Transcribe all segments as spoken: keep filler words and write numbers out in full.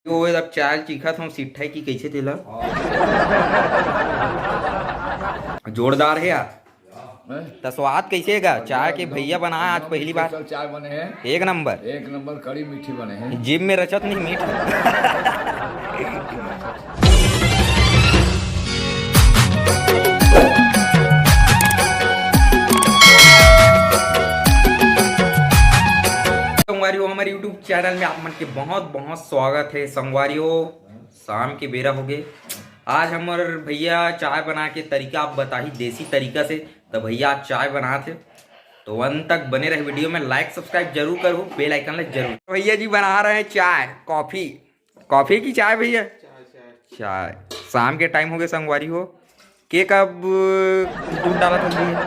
वो अब चाय चीखत हूँ, सिट्ठा की कैसे तेला। जोरदार है यार। हैं? त स्वाद कैसे हे गा? चाय के भैया बनाए आज पहली बार। Special चाय बने हे। एक नंबर। एक नंबर कड़ी मीठी बने हे। जिम में रचत नहीं मीठ। संगवारी हो, हमारे YouTube चैनल में आप मन के बहुत बहुत स्वागत है। संगवारी हो, शाम के बेरा हो गए। आज हमर भैया चाय बना के तरीका आप बताही देसी तरीका से। तो भैया आज चाय बनात हे, तो अंत तक बने रहे वीडियो में। Like subscribe जरूर करो, bell icon ला जरूर। भैया जी बना रहे हैं चाय, कॉफी। कॉफी की चाय भैया? चाय, चाय। चाय। शाम के टाइम हो गए संगवारी हो। के कप दूध डाला था भैया?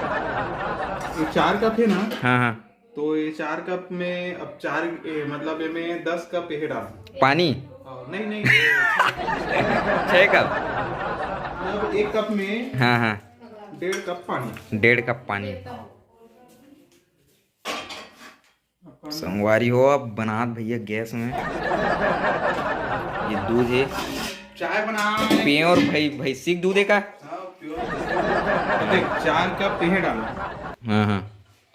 ये चार कप है ना? हाँ, हाँ। तो ये चार कप में अब चार, ए, मतलब ये में दस कप ये डाल। पानी? हाँ, नहीं, नहीं। छः कप? मतलब एक कप में हाँ, हाँ। डेढ़ कप पानी। डेढ़ कप पानी। संगवारी हो, अब बनात भैया गैस में। ये दूध है। चाय बना। Pure भाई, भैंसी के दूध है का? हाँ, pure। देख, चार कप तेहे डालो। हाँ, हाँ।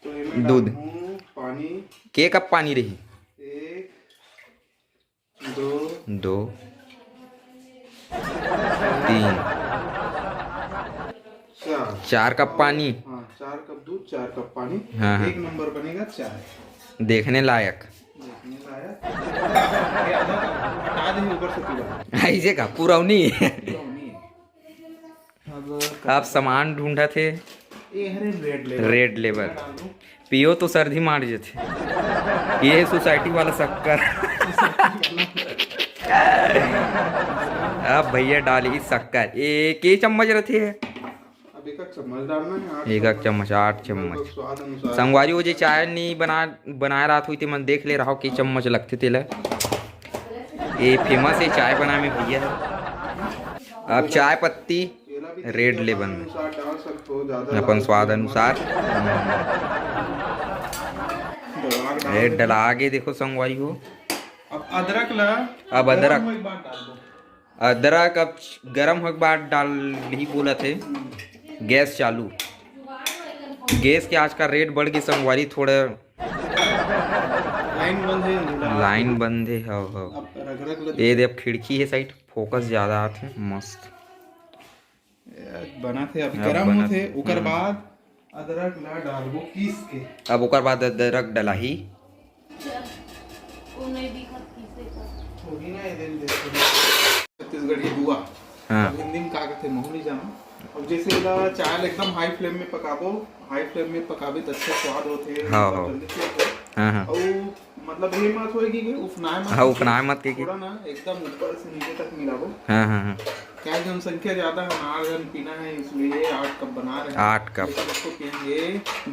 तो ये मैं दूध। डालूँ पानी। के कप पानी रही? एक, दो। दो। तीन। चार। चार कप पानी। हाँ, चार कप दूध, चार कप पानी। हाँ, हाँ। एक नंबर बनेगा चाय। देखने लायक। देखने लायक। ये आधा कप हटा दे ऊपर से पीला। ऐसे का पुरौनी। पुरौनी। अब आप सामान ढूंढत हे। ये हरे Red Label। Red Label। मैं डाल दूं। पियो तो सर्दी मार जथे। ये है सोसाइटी वाला शक्कर। अब भैया डाली शक्कर। एक ही चम्मच रहती है। अब एक एक चम्मच डालना है, आठ एक एक चम्मच। चम्मच, आठ चम्मच। स्वाद अनुसार। संगवारी हो, जे चाय नहीं बना, बनाए रात हुई ते मन देख ले रहा हो कि चम्मच लगते तेला। ये famous है चाय बनाए में भैया। अब चाय पत्ती Red Label में। अपन स्वाद अनुसार। ये डला आगे देखो संगवारी हो। अब अदरक ला अब अदरक गरम होए के बाद डाल दो। अदरक अब गरम होए के बाद डाल ही बोलत हे। गैस चालू। गैस के आज का रेट बढ़ गई संगवारी, थोड़ा लाइन बंद है, अंधेरा। लाइन बंद है, हाँ, हाँ। अब रख, रख ले। ये दे, अब खिड़की है साइड, फोकस ज्यादा आथे, मस्त। बना थे, अभी हाँ, गरम बना होथे, थे। ओकर हम्म। बाद अदरक ला डालबो पीस के। अब ओकर बाद अदरक डलाही। वो नहीं दिखत पीसे का। थोड़ी ना, ये दिन देखो। छत्तीसगढ़ी दुआ। हाँ। अब हिंदी में का कहते, महू नहीं जानो। अब जैसे एला चाय ला एकदम high flame में पकाबो, high flame में पकाबे तो अच्छा स्वाद होथे, हाँ, मतलब हाँ। जल्दी से होथे। हाँ, हाँ। और मतलब ये मत होए कि उफनाए मत हाँ, के उफनाए मत के, के। थोड़ा ना एकदम ऊपर से नीचे तक मिलाबो। हाँ, हाँ, हाँ। क्या जनसंख्या ज्यादा है, अनार जन पीना है, इसलिए आठ कप बना रहे हैं। आठ कप। लेकिन इसको पियेंगे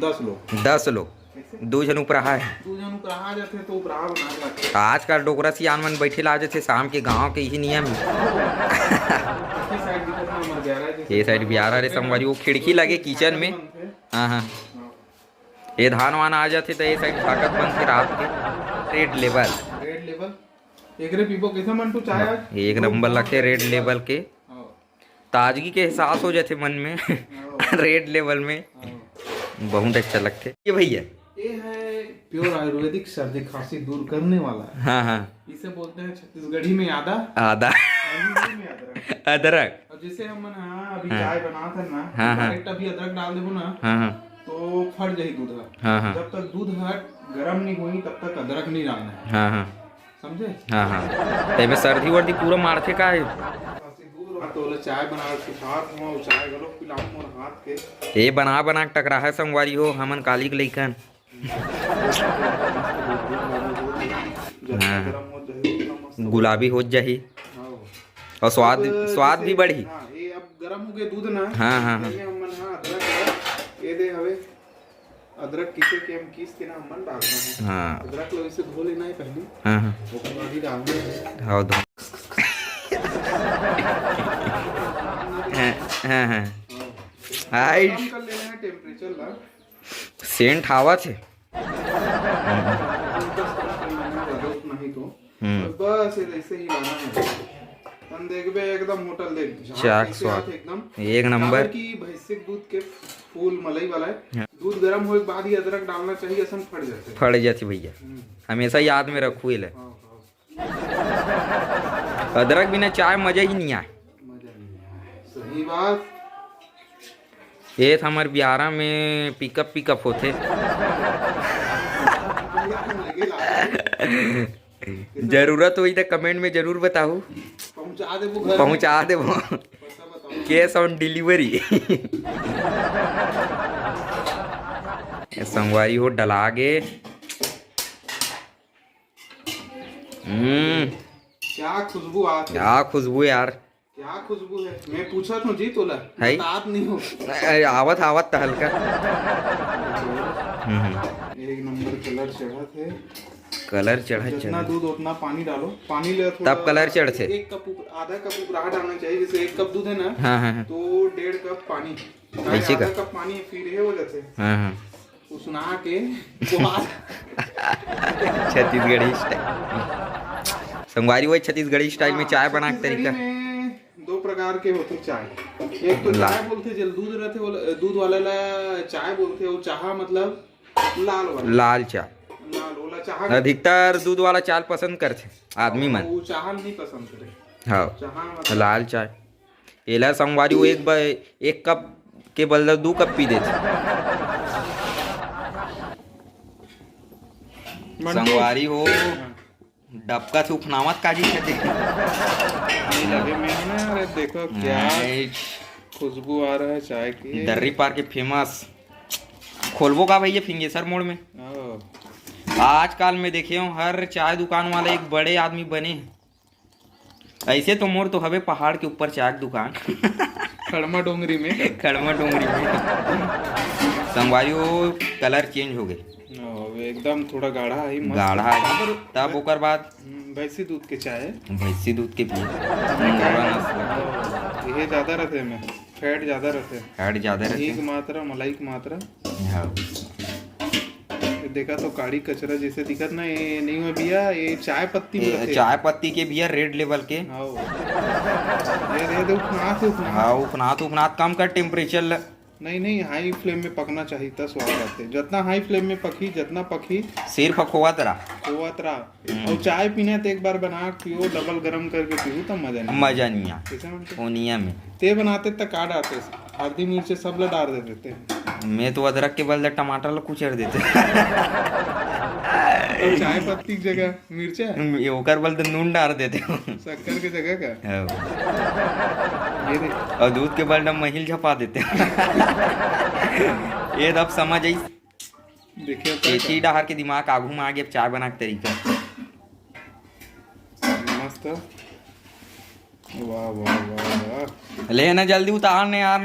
दस लोग। दस लोग। कैसे? दू झन उपराहा है। दू झन उपराहा जाथे तो उपराहा बना के लाथे। आजकल डोकरा सियान मन बैठे ला जाथे, शाम के गांव के यही नियम है। इसी side दिखत ना हमर ब्यारा जैसे ये side ब्यारा रे संगवारी, वो खिड़की लगे किचन में। बनथे। हाँ, हाँ। हाँ। ये धान वान आ जाथे तो ये side झाकत बनथे रात के। Red Label। Red Label। एकरे पीबो कैसे मंटू चाय आज? एक नंबर लगथे Red Label के। हाँ। ताजगी के एहसास हो जाथे मन में। हाँ। Red Label में। हाँ। बहुत अच्छा लगथे ये भैया। ये है pure आयुर्वेदिक सर्दी खांसी दूर करने वाला। हाँ, हाँ। इसे बोलते हैं छत्तीसगढ़ी में आदा। आदा। और हिंदी में अदरक। अदरक। और जैसे हमन, हाँ, अभी हाँ। चाय बनात हन ना, हाँ, हाँ। Direct अभी अदरक डाल देबो ना, हाँ, हाँ। तो फट जाही दूध ह। हाँ, हाँ। जब तक दूध ह गरम नहीं होही, तब तक अदरक नहीं डालना है। हाँ, हाँ। समझे? हाँ, हाँ। तो एमे सर्दी वर्दी पूरा मारथे का है? हाँ, तो ले चाय बना के सिखात हूँ, चाय गलो पिलाऊं मोर हाथ के। ये बना बना के टकरा है संगवारी हो, हमन काली के लइकन। हाँ। गुलाबी हो जाही। हाँ। और स्वाद, अब स्वाद जैसे भी बढ़ी। हाँ, ये अब गरम हो गया दूध ना। हाँ, हाँ, हाँ। ये हमन, हाँ, अदरक, ये दे हवे। अदरक किसे के हम किस के ना हमन डालना है। हाँ। अदरक लो इसे धो लेना है पहले। हाँ, हाँ। ओकर बाद ही डालना है। हाँ, धो। हाँ, हाँ, हाँ। हाँ। हाय। कम कर लेना है temperature ला। सेंट आवत हे। नहीं तो हम्म। बस ये ऐसे ही लाना है। हम देखबे एकदम होटल देख, झाग चाक कैसे स्वाद। आथे एकदम। एक नंबर। काबर कि भैंसी के दूध के फूल मलाई वाला है। हाँ। दूध गर्म होए के बाद ही अदरक डालना चाहिए, असन फट जाथे। फट जाथे भैया। हम्म। हमेशा याद में रखू एला। हाँ, हाँ। अदरक बिना चाय मजा ही नहीं आए। मजा नहीं आए। सही बात। ये तो हमर बिहारा में पिकअप पिकअप होथे। जरूरत होई त कमेंट में जरूर बताहू। पहुंचा देबो घर में। पहुंचा देबो। पता बताओ। Cash on delivery। ये संगवारी हो डला गे। हम्म। क्या खुशबू आत हे। क्या खुशबू यार। क्या खुशबू है? मैं पूछा था जी तोला, है? बतात नहीं हो। अरे, आवत आवत त हल्का। हम्म, हम्म। एक नंबर कलर चढ़त हे। कलर चढ़त जितना चढ़त। दूध उतना पानी डालो, पानी ले थोड़ा तब कलर चढ़थे। एक कप ऊपर, आधा कप ऊपर डालना चाहिए। जैसे एक कप दूध है ना, हाँ, हाँ, हाँ। तो डेढ़ कप पानी। ऐसे का? आधा कप पानी फिर ये हो जाते हैं। हाँ, हाँ। उसना के छत्तीसगढ़ी स्टाइल। संगवारी, वही छत्तीसगढ़ी स्टाइल में हाँ, चाय बना के छत्तीसगढ़ी तरीका। में दो प्रकार के होते चाय। एक तो ला। चाय बोलते, जल दूध रहते, वो दूध वाला ला चाय बोलते, वो चाहा मतलब लाल वाला। लाल चाय। लाल वाला चाहा। अधिकतर दूध वाला चाय पसंद करथे आदमी मन। वो चाहा नहीं पसंद करे। हाँ। चाहा मतलब लाल चाय। एला संगवारी हो एक ब-, एक कप के बदला दू कप पी देथे। मंटू। संगवारी हो, हाँ। डबका से उफनावत काजी छे ते। नहीं लगे मैं ना, अरे देखो क्या नहीं। खुशबू आ रहा है चाय की। दर्री पार के famous। खोलबो का भैया फिंगेसर मोड़ में? ओ। आजकल मैं देखे हूँ हर चाय दुकान वाला एक बड़े आदमी बने हे। ऐसे तो मोर तो हवे पहाड़ के ऊपर चाय के दुकान। खड़मा डोंगरी में। खड़मा डोंगरी में। संगवारी हो, कलर चेंज हो गए। ओ, एकदम थोड़ा गाढ़ा है, मस्त। गाढ़ा है। पर तब ओकर बाद हम्म, भैंसी दूध के चाय है। भैंसी दूध के पिए। हमें क्या मोरा है? नस- ओ, ये ज्यादा रहते हैं में, फैट ज्यादा रहते हैं। फैट ज्यादा रहते घी की हैं। मात्रा, मलाई की मात्रा। हाँ। ये देखा तो काड़ी कचरा जैसे दिखत ना, ये नहीं हुआ भैया, ये चाय पत्ती में ये रहते हैं। चाय पत्ती के भैया, रेड लेबल के। हाँ। ये दे दे, उफनात, उफनात। हाँ, उफनात, उफनात कम कर टेम्परेचर ल। नहीं, नहीं, हाई फ्लेम में पकना चाहिए, तब स्वाद आते। जितना हाई फ्लेम में पकी, जितना पकी, सिर्फ खोवत रहा। खोवत रहा। हम्म। और चाय पीना है तो एक बार बना के पियो, डबल गरम करके पियो, तब मजा नहीं। मजा नहीं आ। कैसे मानते? ओनिया में। ते बनाते त का डालते? हल्दी मिर्चे सब ला डाल देते। मैं तो अदरक के बदला टमाटर ला कुचर देते। तो चाय पत्ती की जगह मिर्चा? ये ओकर बल तो नून डाल देते हो। शक्कर के जगह का? हाँ। ये दे। और दूध के बल महिल झपा देते हो। ये तो अब समझ आई। देखिए, चेची डहर के दिमाग आगू में आ गया, चाय बना के तरीका। मस्त। वाह, वाह, वाह, वाह। ले ना, जल्दी उतार ने यार।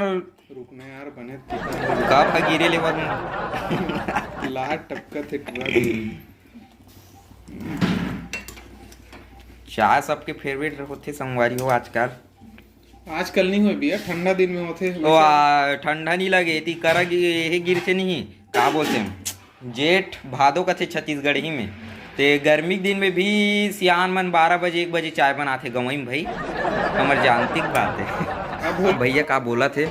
रुकना यार, बने। कप ह गिरे लेवत में। लाहट टपकत हे पूरा। चाय सबके फेवरेट होथे संगवारी हो आजकल। आजकल नहीं होय भैया, ठंडा दिन में होथे। ओ, आ, ठंडा नहीं लगे, ती करा गि-, ये गिरथे नहीं, का बोलते हैं, जेठ भादो कथे छत्तीसगढ़ी में। ते गर्मी के दिन में भी सियान मन बारह बजे, एक बजे चाय बनाथे गंवई में भाई, हमर जानती की बात है। अब हो- भैया का बोला थे?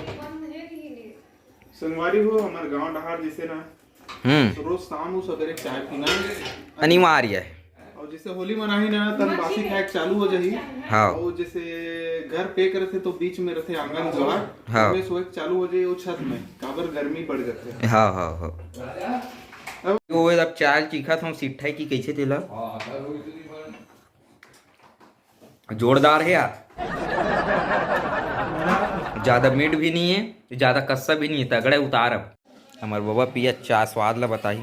संगवारी हो, हमर गांव डहार जैसे ना, हम्म। रोज शाम हो सवेरे चाय पीना है। अनिवार्य है। और जैसे होली मनाही ना, तब बासी खाए के चालू हो जाही। हाँ। और जैसे घर पे करथे तो बीच में रहथे आंगन द्वार, हाँ। ओमे सोए के चालू हो जाही, वो छत में, काबर गर्मी बढ़ जाथे। हाँ, हाँ, हाँ। अब वो अब चाय चीखत हूँ, सिट्ठा की कैसे तेला? जोरदार है यार। ज्यादा मीठ भी नहीं है, ज्यादा कस्सा भी नहीं है, तगड़ा उतार अब। हमर बबा पिया चाय स्वाद ला बताही।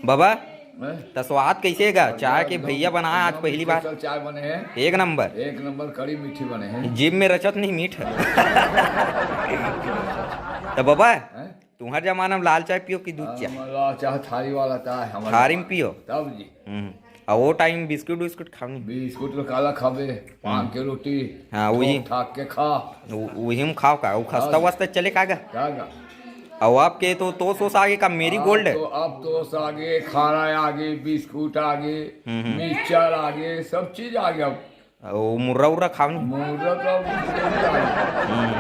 बबा, हैं? त स्वाद कैसे गा? चाय के भैया बनाया आज पहली बार। Special चाय बने हैं। एक नंबर। एक नंबर कड़ी मीठी बने हैं। जीभ में रचत नहीं मीठ। त बबा, हैं? तुम्हार जमाना में लाल चाय पियो कि दूध चाय? हम लाल चाय थारी वाला चाय, हमारे थारी में पास। पियो? तब जी। हम्म। आ वो टाइम बिस्कुट विस्कुट खाओ नहीं? बिस्कुट तो काला खाबे, पान के रोटी, हाँ, वही। ठोक ठाक के खा। वो-, वही में खाओ का? वो खस्ता हाँ। वस्ता चले का गा? का गा? अउ आपके तो तोस वोस आगे का, मेरी गोल्ड? तो अब तोस आगे, खारा आगे, बिस्कुट आगे, हम्म, हम्म। मिक्सचर आगे, सब चीज आगे। अब वो मुर्रा उर्रा खावनी? मुर्रा तो अब आगे।